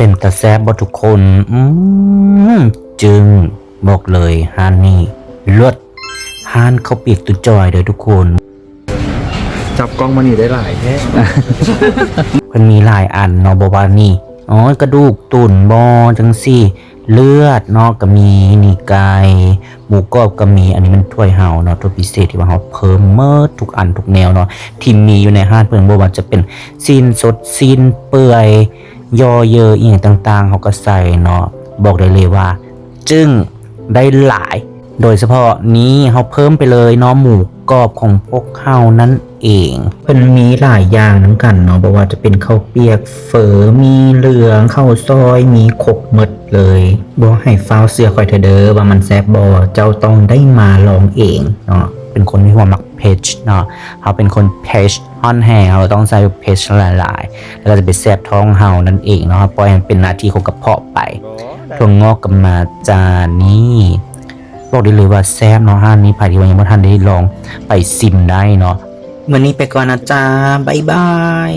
ປັນຕາແຊບບໍ່ທຸກຄົນ? ອືມ ຈຶ່ງ ບອກເລີຍຮ້ານນີ້ເລີດ. ຮ້ານເຂົ້າປຽກຕຸຈອຍເດີທຸກຄົນ. ຈັບກ້ອງມານີ້ໄດ້ຫຼາຍແທ້. ເພິ່ນມີຫຼາຍອັນເນາະ ບໍ່ວ່ານີ້ ໂອ້ຍ ກະດູກຕຸ່ນບໍ ຈັ່ງຊີ້ ເລືອດເນາະ ກະມີ ນີ້ໄກ່ ໝູກອບກະມີ. ອັນນີ້ແມ່ນຖ້ວຍເຮົາເນາະ ຖ້ວຍພິເສດທີ່ວ່າເຮົາເພີ່ມໝົດທຸກອັນທຸກແນວເນາະ ທີ່ມີຢູ່ໃນຮ້ານເພິ່ນ ບໍ່ວ່າຈະເປັນຊີ້ນສົດ ຊີ້ນເປື່ອຍ ຍໍ່ເຍີ ອີ່ຫຍັງຕ່າງໆ ເຮົາກະໃສ່ເນາະ. ບອກໄດ້ເລີຍວ່າ ຈຶ່ງ ໄດ້ຫຼາຍ ໂດຍສະເພາະນີ້ເຮົາເພີ່ມໄປເລີຍເນາະ ໝູກອບຂອງພວກເຮົານັ້ນເອງ. ເພິ່ນມີຫຼາຍຢ່າງນຳກັນເນາະ ບໍ່ວ່າຈະເປັນເຂົ້າປຽກ ເຝີ ໝີ່ເຫຼືອງ ເຂົ້າຊອຍ ມີຄົບໝົດເລີຍ. ບໍ່ໃຫ້ຟ້າວເຊື່ອຂ້ອຍເທື່ອເດີວ່າມັນແຊບບໍ່ ເຈົ້າຕ້ອງໄດ້ມາລອງເອງເນາະ. ເປັນຄົນທີ່ວ່າມັກເຜັດເນາະ ເຮົາເປັນຄົນເຜັດຮ້ອນແຮງ ເຮົາຕ້ອງໃສ່ເຜັດຫຼາຍໆ ແລ້ວກະຈະໄປແຊບທ້ອງເຮົານັ້ນເອງເນາະ. ເຮົາປ່ອຍໃຫ້ມັນເປັນໜ້າທີ່ຂອງກະເພາະໄປ. ຖົ່ວງອກກະມາຈານນີ້ ບອກໄດ້ເລີຍວ່າແຊບເນາະ ຮ້ານນີ້ ໃຜທີ່ວ່າຍັງບໍ່ທັນໄດ້ລອງ ໄປຊິມໄດ້ເນາະ. ມື້ນີ້ໄປກ່ອນນະຈ້າ ບາຍບາຍ.